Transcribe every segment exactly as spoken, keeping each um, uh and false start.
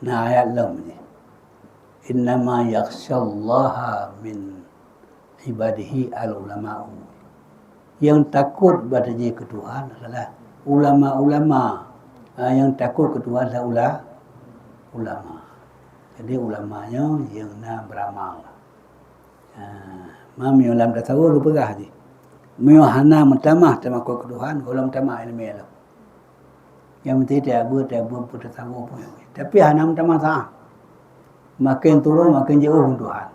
Na ayat lom jih. "Innama yakhsyallaha min ibadihi al-ulama'u." Nyang takot bak jih keu Tuhan adalah ulama-ulama. Ha, nyang takot keu Tuhan adalah ula-, ulama. Jadi, ulama nyoe nyang na beuramal. Ha, ma meunyoe lam tasawuf geupeugah jih, meunyoe hana meutamah teumakot keu Tuhan, gohlom tamah iéleumé lom. Nyang meusti teuabeuet, teuabeuet peutasawuf pun. Tapi hana meutamah saát. Maken turun, maken jiôh ngon Tuhan.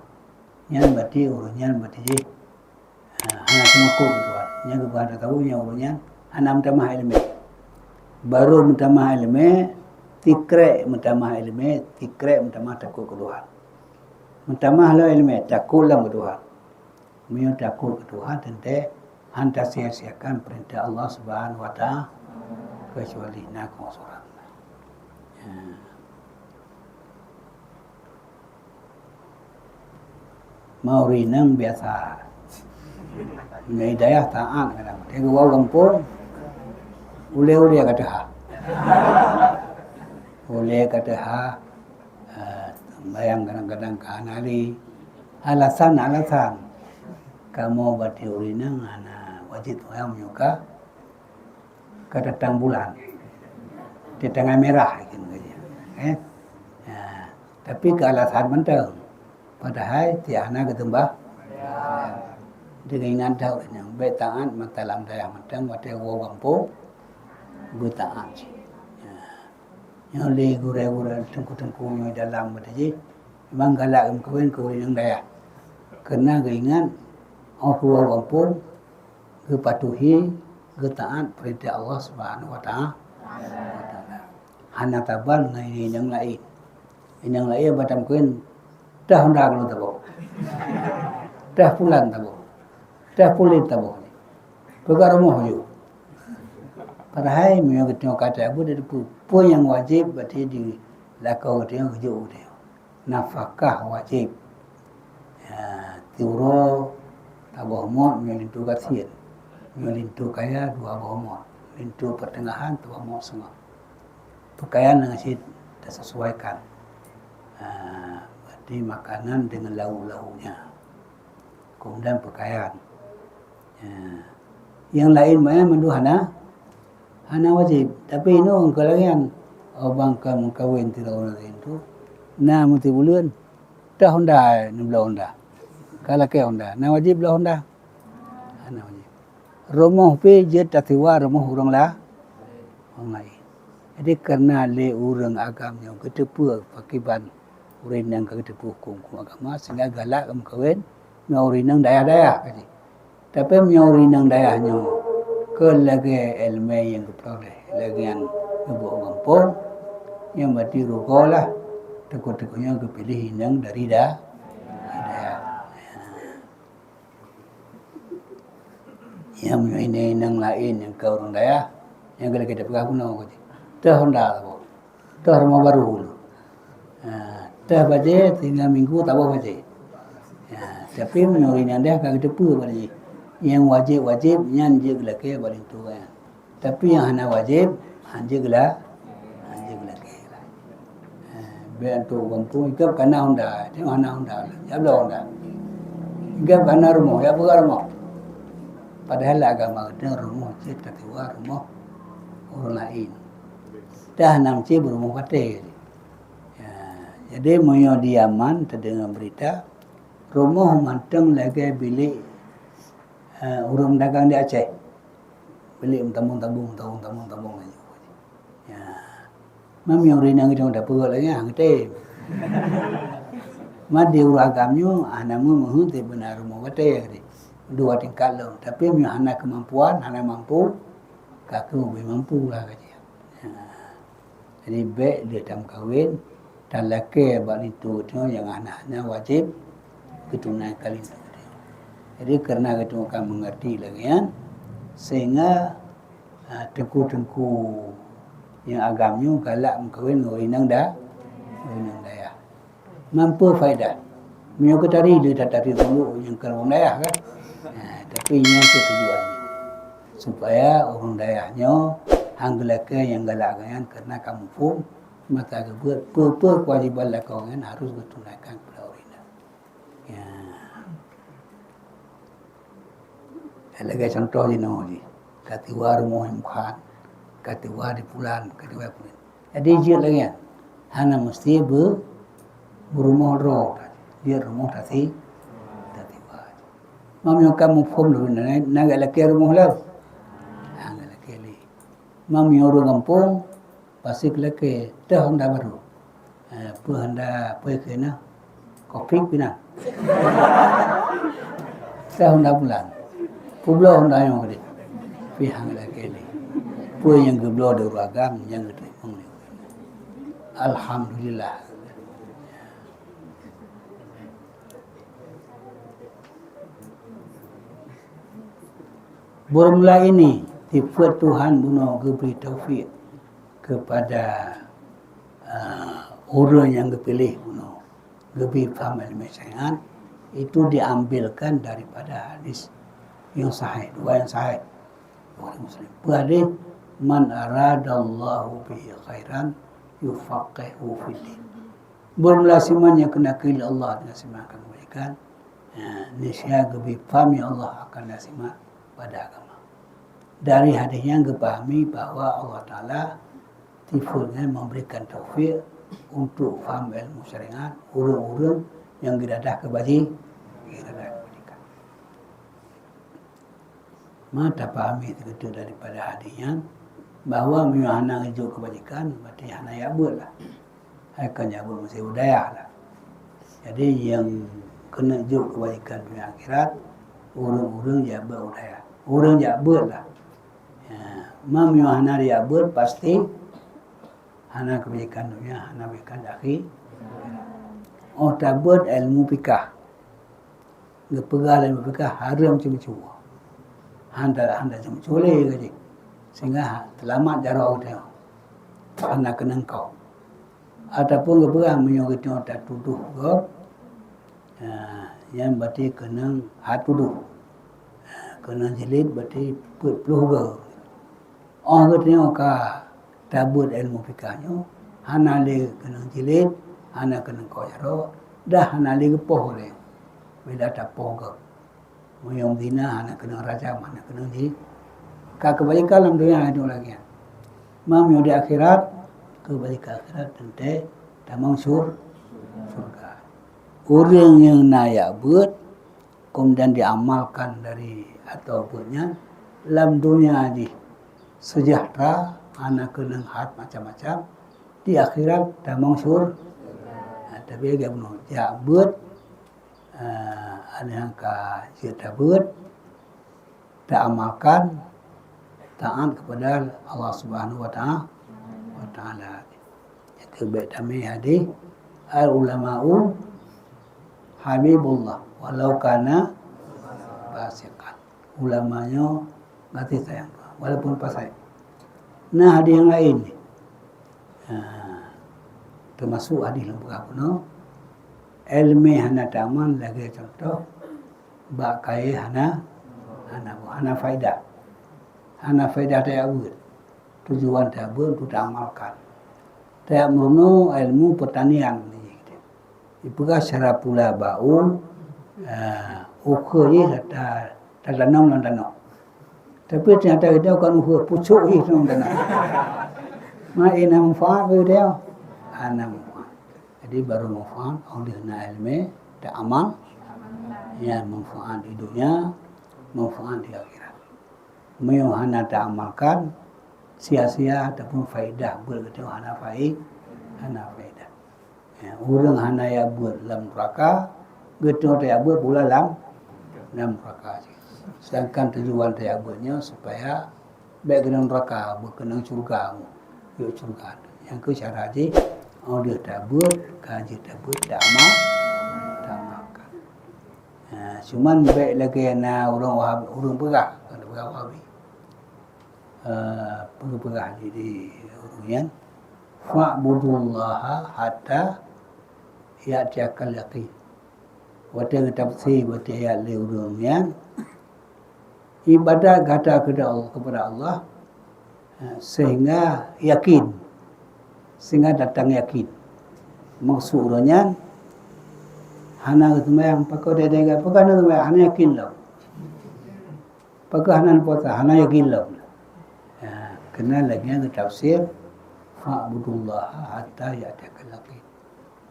Nyan berarti ureuëng nyan berarti jih, ha, hana teumakot keu Tuhan. Nyan geupeugah tasawuf nyan ureuëng nyan hana meutamah iéleumé. Barô meutamah iéleumé, sikrek meutamah iéleumé, sikrek meutamah takot keu Tuhan. Meutamah lom iéleumé, takot lom keu Tuhan. Meunyoe takot keu Tuhan, teuntée han tasia-siakan peurintah Allah Subhanahu wa Taala, keucuali na keumaksuran. Ya. Ma ureuëng inong biasa. Meunyoe di dayah taát kadang. Tapi geuwoe gampông, ulée-ulée ka teuhah. Ulée ka teuhah, eh, sembahyang kadang-kadang ka hana lé. Alasan-alasan. Kamoe bak ureuëng inong hana wajéb sembahyang meunyoe ka ka datang bulan. Di tanggai mirah, eh. Ya, tapi keu alasan mantong. Padahai tiak hana geuteumbah. Deungon ingat that ureuëng nyan, bék taát mata lam dayah mantong, watée woe gampông, beutaát cit. Ya. Nyoe lé gurée-gurée teungku-teungku nyoe dalam beutajih, memang galak geumeukawen keu ureuëng dayah. Keureuna geuingat, óh woe gampông, geupatuhi, geutaát peurintah Allah Subhanahu wa Taala. Hana tabang ngon inong laén. Inong laén bak tameukawen, teuh honda keulôn taboh. Teuh pulan taboh. Teuh pulen taboh. Peugah rumoh ju. Padahai meunyoe geutanyoe ka tabu, peue nyang wajéb berarti di lakoe geutanyoe, geujok geutanyoe. Nafakah wajéb. Ya, tiep uroe taboh mot meunyoe linto gasien. Meunyoe linto kaya dua boh mot. Linto peuteungahan taboh mot seungoh. Peukayan nyang cit tasesuaikan. Ha, berarti makanan deungon lauk-lauknya. Kemudian peukayan. Ya. Nyang laén meu'en mandum hana, hana wajéb. Tapi inong keu lagée nyan, oh, bang ka meukawen sidroe ureuëng laén tu, na meuti buleuen, teuh honda, neubloe honda. Ka lakée honda. Na wajéb bloe honda? Hana wajéb. Rumoh pih jeuet tasiwa rumoh ureuëng la-, ureuëng laén. Jadi, keureuna lé ureuëng agam nyoe geuteupeue pakriban ureuëng nyang ka geuteupeue huköm-huköm agama, sehingga galak geumeukawen ngon ureuëng inong dayah-dayah, ka jih. Tapi meunyoe ureuëng inong dayah nyoe keu lagée iéleumé nyang geupeuroleh lagée nyan geuboh gampông, nyan berarti rugoe lah teungku-teungku nyoe geupiléh inong dari da-, dari dayah. Ya, meunyoe inong laén nyang ka ureuëng dayah, nyang ka lagée tapeugah bunoe, teuh honda saboh. Teuh rumoh barô. Ha, teuh bajée, tinggai minggu taboh bajée. Ha, tapi meunyoe ureuëng inong dayah ka geuteupeue bak jih, nyang wajéb-wajéb nyan jeuet geulakée bak linto nyan. Tapi nyang hana wajéb, han jeuet geula-, han jeuet geulakée. Eh, bék antuk gampông, igab ka na honda, teuh hana honda, jak bloe honda. Igab ka na rumoh, jak peugah rumoh. Padahai lam agama geutanyoe rumoh cit tasiwa rumoh ureuëng laén. Teuh hana meucit beurumoh batée. Ya, jadi meunyoe di Yaman tadeungoe beurita, rumoh mantong lagée bilék, eh, ureuëng dagang di Aceh. Bilék meutabong-tabong, meutabong-tabong, meutabong laju. Ya. Meunyoe ureuëng inong geutanyoe tapeugah lagée nyan, han geutem. Ma di ureuëng agam nyoe hana meuheuét beuna rumoh batée, dua tingkat lom. Tapi meunyoe hana keumampuan, hana mampu, ka keuh ubé mampu lah, ka jih. Ya. Jadi, bék lheueh tameukawen, talakée bak linto geutanyoe nyang hana, hana wajéb geutunaikan linto geutanyoe. Jadi, keureuna geutanyoe ka meungeurti lagée nyan, sehingga, ah, teungku-teungku nyang agam nyoe galak meukawen ngon ureuëng inong da-, ureuëng inong dayah. Mampu faedah. Meunyoe geutari lé tatari uluk nyang keu ureuëng dayah kan. Nah, tapi nyan keu tujuan. Supaya ureuëng dayah nyoe han geulakée nyang galak geuh nyan keureuna ka muphom Mata geubeuet, peue-peue keuwajéban lakoe nyan harôh geutunaikan keu ureueng inong. Ya. Lagèe contoh jinoe jih, ka tiwa rumoh nyang meuhan, ka tiwa di pulan, ka tiwa pulan. Jadi jeuet lagèe nyan, hana meusti beu-, beurumoh droe, jeuet rumoh tasi-, tasiwa. Meunyoe ka muphom lôn, na, na geuh lakèe rumoh lom. Na geuh lakèe lé. Meunyoe ureueng gampông, pasti lakèe teuh honda barô. Eh, peue honda, peue keunan? Kopi keunan. Teuh honda pulan. Peubloe honda nyoe keudéh. Pih han lakèe lé. Peue nyang geubloe di ureueng agam, nyang geuteurimong lé. Alhamdulillah. Beureumeula ini, sifeuet Tuhan bunoe geubri taufik keupada, eh, ureueng nyang geupiléh bunoe, geubri faham ileumèe syariat, itu diambilkan daripada hadis nyang sahih, dua nyang sahih. Bukhari Muslim. Peue hadis, "Man aradallahu bihi khairan yufaqqihhu fiddin." Beureumeula si man nyang keuneuk keu Allah deungon si man akan keubaikan, eh, niscaya geubri faham lé Allah akan si man pada agama. Dari hadis nyan geupahami bahwa Allah Taala sifeuet nyan memberikan taufik untuk faham ilmu syariat ureueng-ureueng nyang geuradah keubaji-, geuradah keubaikan. Maka tapahami teukeudeuh daripada hadis nyan bahwa meunyoe hana geujok keubajikan, berarti hana jak beuet lah. Hai kon jak beuet meusé u dayah lah. Jadi, nyang keuneuk jok keubajikan dunia akhirat, ureueng-ureueng jak beuet u dayah. Ureueng jak beuet lah. Ya, meunyoe hana jak beuet, pasti hana keubajikan dunia, hana keubajikan akhi-, oh tabeuet ilmu fikah. Geupeugah lé geupeugah hareuem ceumeucue. Hana, hana ceumeucue lé geuh jih. Sehingga ha-, seulamat jaroe geutanyoe. Hana keunong kau. Ataupun geupeugah meunyoe geutanyoe tatudoh gob, ah, nyan berarti keunong hat tudoh. Ah, keunong jilid berarti peuet ploh gob. Óh geutanyoe ka tabeuet ilmu fikah nyoe, hana lé keunong jilid, hana keunong kau jaroe, dah hana lé geupoh lé. Bila tapoh gob. Meunyoe zina hana keunong rajam, hana keunong ji-, ka keubajikan lam dunia nyoe lagèe nyan. Meunyoe di akhirat, keubajikan akhirat teuntèe tamong syur-, syurga. Ureueng nyang na jak beuet, kemudian diamalkan dari atau buet nyan lam dunia jih seujahteura, hana keunong hat macam-macam, di akhirat tamong syur-, ha, tapi lagèe bunoe jak beuet, eh, aneuëk ka jeuet tabeuet, taamalkan, taát kepada Allah Subhanahu wa Ta'a-, wa Ta'ala. Itu bèk tamé hadis, "Al-ulama'u habibullah walau kana fasiqan." Ulama nyoe gaséh sayang Tuhan, walaupun fasik. Na hadis nyang laén, ha, teumasuk hadis nyang peugah bunoe, ileumèe hana taamal lagèe contoh bak kayèe hana, hana, hana faedah. Hana faedah tajak beuet. Tujuan tajak beuet untuk taamalkan. Tajak meurunoe ilmu peutanian. Jipeugah secara pula bak u, ah, ukheue jih ta-, tatanom lam tanoh. Tapi teunyata geutanyoe kon ukheue, pucok jih lam tanoh. Ma, eh, na manfaat bagi geutanyoe? Hana manfaat. Jadi, baru manfaat óh lheueh na ileumèe, taamal, ya, manfaat di dunia, manfaat di akhirat. Meunyoe hana taamalkan, sia-sia ataupun faedah beuet geutanyoe hana fai-, hana faedah. Ya, ureueng hana jak beuet lam neuraka, geutanyoe tajak beuet pula lam, lam neuraka. Sedangkan tujuan tajak beuet nyoe supaya bèk keunong neuraka, beukeunong syeuruga, yôh syeuruga. Nyang keuh cara jih, óh lheueh tabeuet, ka jeuet tabeuet, taamal-, taamalkan. Ha, cuman bèk lagèe na ureueng Wahab-, ureueng peugah, ureueng peugah Wahabi. Eh, peugah-peugah di, di ureueng nyan, "Fa'budullaha hatta ya'tiyakal yaqin." Watèe geutafsir, watèe ayat lé ureueng nyan, ibadat gata kepada Allah, kepada Allah, eh, sehingga yakin. sehingga datang yakin. Maksud uroe nyan, hana seumayang, pakon dai-dai, pakon hana seumayang, hana yakin lom. Pakon hana puasa, hana yakin lom. Ya, keunan lagèe nyan geutafsir, "Fa'budullaha hatta ya'tiyakal yaqin."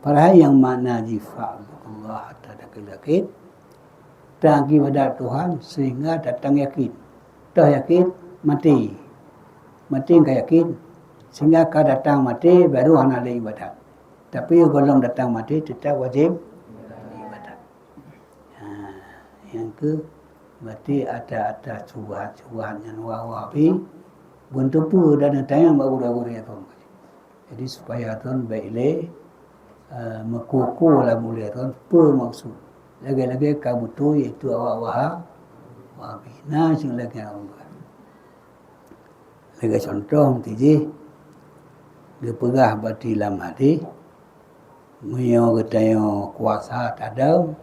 Padahai nyang makna jih, "Fa'budullaha hatta ya'tiyakal yaqin", ta ibadat Tuhan sehingga datang yakin. Toh yakin, maté. Maté ka yakin, sehingga ka datang maté, baru hana lé ibadat. Tapi gohlom datang maté, teutap wajéb ibadat. Ha, nyang keu, berarti ata-ata syubhat-syubhat nyang wa-, Wahabi, beuneuteupeu dan neutanyong bak gurée-gurée droen. Jadi, supaya droen bèk lé, eh, meukuku lam ulèe droen, peue maksud. Lagèe-lagèe ka beutôi, yaitu awak Waha-, Wahabi. Na cit lagèe nyan. Lagèe cuntoh, meuti jih, geupeugah bak di lam hadih, meunyoe geutanyoe kuasa tadong,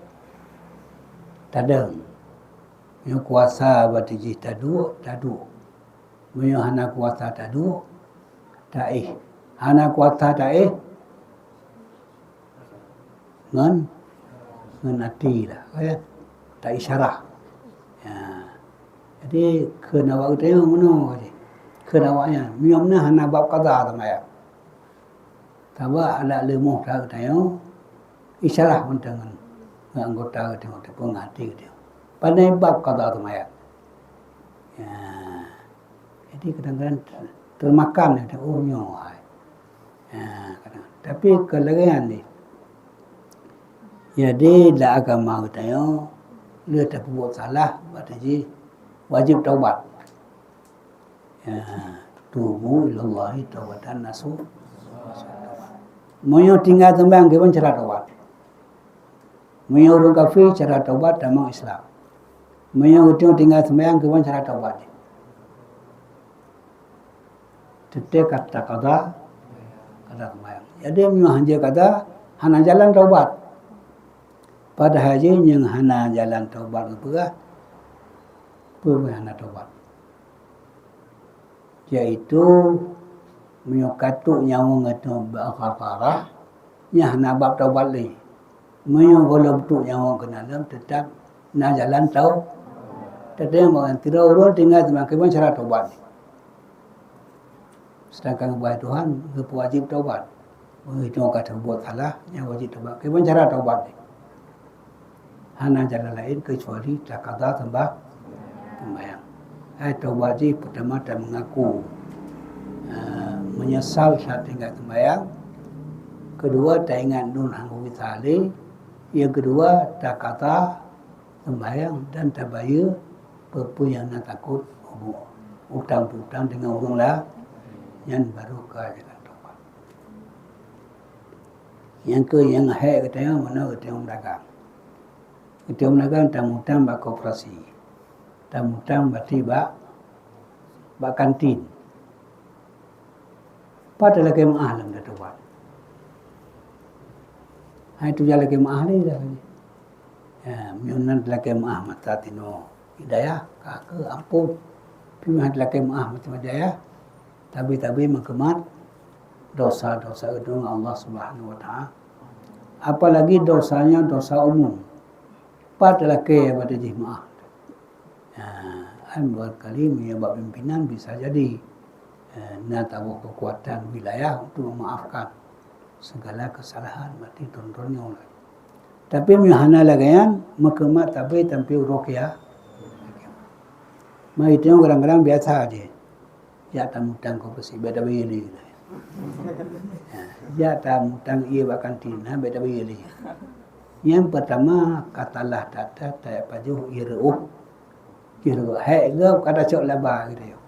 tadong. Meunyoe kuasa bak di jih taduek, taduek. Meunyoe hana kuasa taduek, taéh. Hana kuasa taéh, ngon, ngon até lah, ya. Taisyarah. Ya. Jadi, kheun awak geutanyoe meunoe, kheun awak nyan. Meunyoe meunan hana bab qada seumayang. Sabab adak leumoh that geutanyoe, isyarah mantong ngon anggota geutanyoe, ataupun ngon até geutanyoe. Pandai bab qada seumayang. Ya. Jadi, kadang-kadang ter-, termakan geutanyoe, "Oh, nyoe hai." Ya, kadang. Tapi keu lagèe nyan deh. Jadi, lam agama geutanyoe, lheueh tapeubuet salah, bak jih wajéb taubat. Ya, tubu ilallahi taubatan nasuh. Meunyoe tinggai seumayang, kiban cara taubat? Meunyoe ureueng kafé, cara taubat tamong Islam. Meunyoe geutanyoe tinggai seumayang, kiban cara taubat? Teuntèe ka taqada, qada seumayang. Jadi, meunyoe hanjeuet qada, hana jalan taubat. Padahai jih nyang hana jalan taubat geupeugah, peue hana taubat? Yaitu, meunyoe ka trok nyawöng ateueh bak qarqarah, nyan hana bab taubat lé. Meunyoe gohlom trok nyawöng keunan lom, teutap na jalan tau-, teutap na jalan. Sidroe ureueng tinggai seumayang, kiban cara taubat. Seudangkan geupeugah Tuhan, geupeuwajéb taubat. Meunyoe ka teubuet salah, nyan wajéb taubat. Kiban cara taubat? Hana jalan laén keucuali taqada seumbah-, seumbahyang. Hai taubat jih, peurtama tameungaku, eh, meunyeusal saat tinggai seumbahyang. Keudua, taingat nun han geubi salah lé. Nyang keudua, taqada seumbahyang dan tabayeue peue-peue nyang na takot, utang piutang deungon ureueng la-, nyan baru ka jalan taubat. Nyang keu nyang hék geutanyoe meunoe geutanyoe meudagang. Geutanyoe meudagang tamutang bak koperasi. Tamutang bati bak, bak kantin. Pat talakée meuáh lom tatobat. Hai tujak lakée meuáh lé dah. Ya, meunyoe nan talakée meuáh mata tinoe hidayah, ka keu ampôn. Tapi meunyoe talakée meuáh mata hidayah, tabi-tabi meukeumat dosa-dosa geutanyoe ngon Allah Subhanahu wa Taala. Apalagi dosanya dosa umum. Pat talakée bak jih meuáh. Ha, kan barangkali meunyoe bak pimpinan bisa jadi, eh, na taboh keukuatan wilayah untuk memaafkan segala kesalahan bak droe-droe nyoe. Tapi meunyoe hana lagée nyan, meukeumat tabi tampi uroe kiamat. Meuitu kadang-kadang biasa jih. Jak tamutang koperasi, bék tabayeue lé. Ha, jak tamutang ié bak kantin, ha, bék tabayeue lé. Nyang peurtama, ka salah that-that tapajoh ié reuôh. Ié reuôh, hék gob ka tacok laba geutanyoe.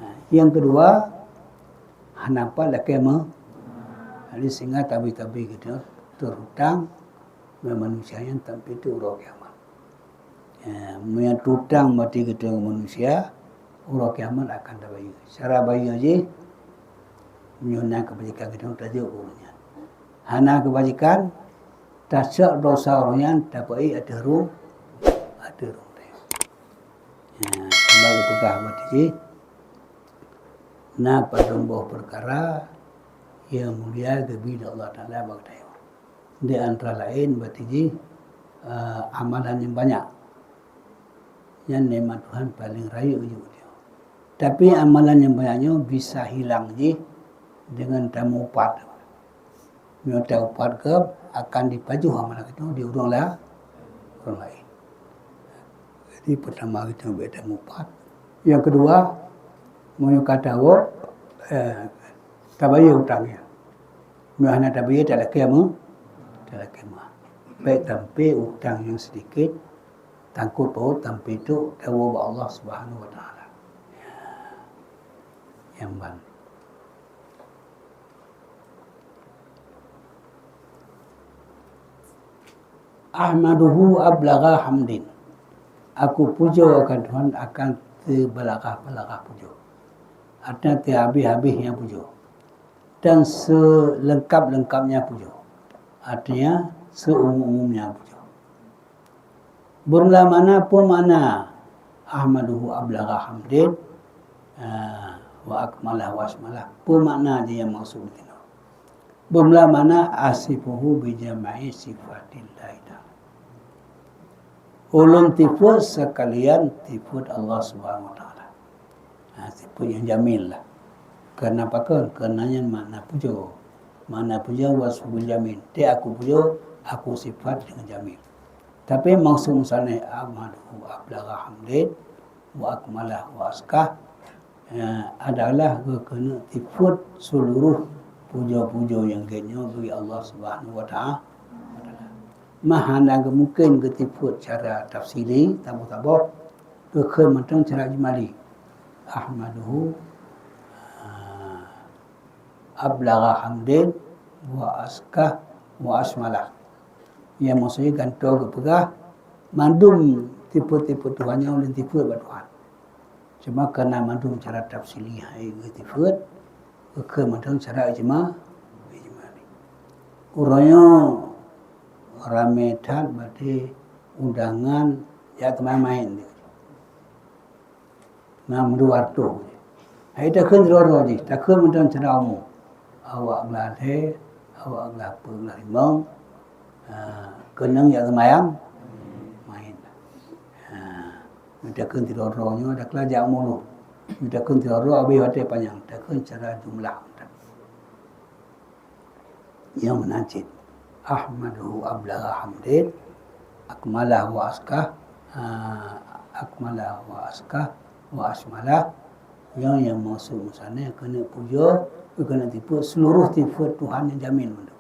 Ha, nyang keudua, hana pat lakée meu-, jadi sehingga tabi-tabi geutanyoe teurutang ngon manusia nyan sampai uroe kiamat. Eh, meunyoe tutang bak geutanyoe manusia, uroe kiamat akan tabayeue. Cara bayeue jih, meunyoe na keubajikan geutanyoe tajok keu ureueng nyan. Hana keubajikan, tasok dosa ureueng nyan, tapeuék ateueh rueng, ateueh rueng teuh. Ya, sabab geupeugah bak jih, na padum boh peukara Nyang mulia geubri lé Allah Taala bak geutanyoe. Di antara laén berarti jih, eh, amalan nyang banyak. Nyan nikmat Tuhan paleng rayeuk jih. Tapi amalan nyang banyak nyoe bisa hilang jih deungon tameuupat. Meunyoe teuupat gob, akan jipajoh amalan geutanyoe di ureueng la-, ureueng laén. Jadi, peurtama geutanyoe bèk tameuupat. Nyang keudua, meunyoe ka tawök, eh, tabayeue utang nyan. Meunyoe hana tabayeue, talakèe meu-, talakèe meu'ah. Bèk sampai utang nyang seudikit, sangkot paut, sampai trôk tawoe bak Allah Subhanahu wa Taala. Nyang ban. Ahmaduhu ablagha hamdin. Aku pujoe akan Tuhan akan seubalagha-balagha pujoe. Artinya seuhabéh-habéh nyang pujoe. Dan seulengkap-lengkap nyang pujoe. Artinya, seumum-umum nyang pujoe. Beureulah makna, peue makna ahmaduhu ablagha hamdin, ah, wa akmalah wa asmalah. Peue makna jih nyang maksud di sinoe? Beureulah makna asifuhu bi jami'i sifatillahi ta'ala. Ulôn sifeuet sekalian sifeuet Allah Subhanahu wa Taala. Ha, sifeuet nyang jamil lah. Karena pakon? Karena nyan makna pujoe. Makna pujoe wasful jamil. Di aku pujoe, aku sifat dengan jamil. Tapi maksud musannif ahmaduhu ablagha hamdin wa akmalah wa askah, eh, adalah geukeuneuk sifeuet seluruh pujoe-pujoe nyang gét nyoe bagi Allah Subhanahu wa Taala. Mah hana geumungken geusifeuet cara tafsili, saboh-saboh, geukheun mantong cara ijmali. Ahmaduhu, ah, ablagha hamdin wa askah wa asmalah. Nyang maksud jih gantoe geupeugah, mandum sifeuet-sifeuet Tuhan nyan ulôn sifeuet bak Tuhan. Cuma karena mandum cara tafsili hai geusifeuet, geukheun mantong cara ijma-, ijmali. Uroe nyoe ramé that berarti undangan jak teumanyong maén. Nam dua reutôh. Hai takheun sidroe-droe jih, takheun mantong cara umum. Awak glah lhèe, awak glah peuet, glah limong, ah, keunong jak seumayang, maén. Ah, takheun sidroe-droe nyoe, dakla jak muluk. Takheun sidroe-droe, abéh watèe panyang, takheun secara jumlah. Nyang meunan cit. Ahmaduhu ablagha hamdin, akmalah wa askah, ah, akmalah wa askah, wa asmalah. Nyang, nyang maksud musannif keuneuk pujoe, keuneuk sifeuet seluruh sifeuet Tuhan nyang jamil mandum.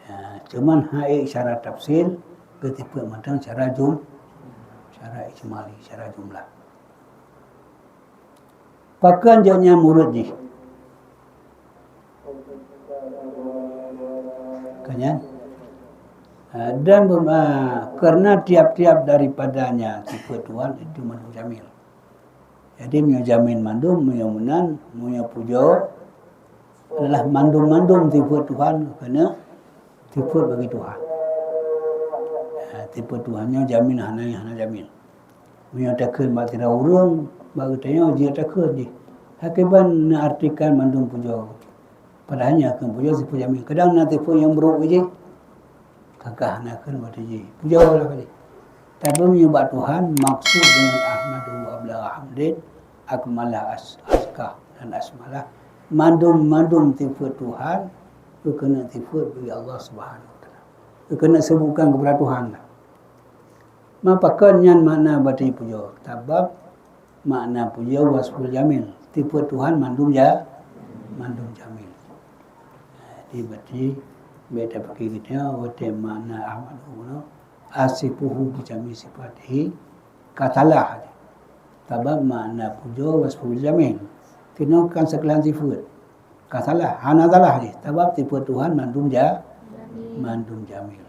Ya, cuman hai secara tafsil, geusifeuet mantong secara jum-, secara ijmali, secara jumlah. Pakon jih nyan murid jih? Ka nyan? Ah, dan, ah, karena tiap-tiap daripadanya sifeuet Tuhan itu mandum jamil. Jadi, meunyoe jamil mandum, meunyoe meunan, meunyoe pujoe adalah mandum-mandum sifeuet Tuhan keuneuk sifeuet bagi Tuhan. Ah, sifeuet Tuhan nyoe jamil hana, hana jamil. Meunyoe takheun bak sidroe ureueng, bak geutanyoe jeuet takheun jih. Hakeuban neuartikan mandum pujoe. Padahai nyang kheun pujoe sifeuet jamil. Kadang na sifeuet nyang buruk jih. Ka kah na kheun bak jih. Pujoe lah jih. Tapi meunyoe bak Tuhan, maksud dengan ahmaduhu ablagha hamdin, akmalah as-, askah dan asmalah. Mandum-mandum sifeuet Tuhan, keuneuk sifeuet bagi Allah Subhanahu wa Taala. Keuneuk seubutkan keupada Tuhan lah. Ma pakon nyan makna batée pujoe? Sabab makna pujoe wasful jamil. Tipe Tuhan mandum ja-, mandum jamil. Jadi, batée bèk tapike geutanyoe watée makna ahmaduhu, asifuhu bi jami sifatihi, ka salah. Sabab makna pujoe wasful jamil. Keunoe kan seukeulan sifeuet. Ka salah, hana salah jih. Sabab tipe Tuhan mandum ja-, mandum jamil.